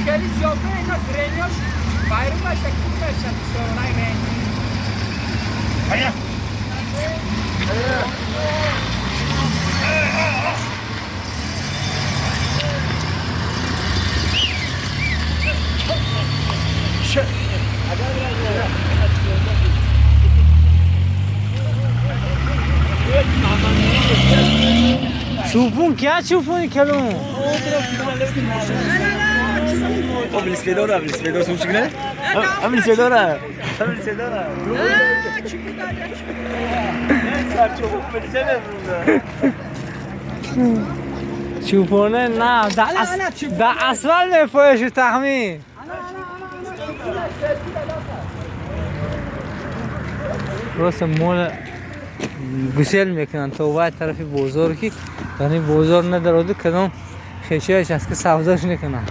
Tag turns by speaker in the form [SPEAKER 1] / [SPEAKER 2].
[SPEAKER 1] Хеле зиёда اینا зрениаш байрон меша, кур меша, бисёрай рени.
[SPEAKER 2] Чупун кия чупуни калон?
[SPEAKER 3] Велосипедора, велосипедор сумчик не? Велосипедора. Велосипедора.
[SPEAKER 2] Чупоне на, да асфалт мефояшу тахмин. Просто мол гусел мекунанд то вай тарафи бозор, ки дар ин бозор надароду, кадом хешияш аст, ки савдош некунанд.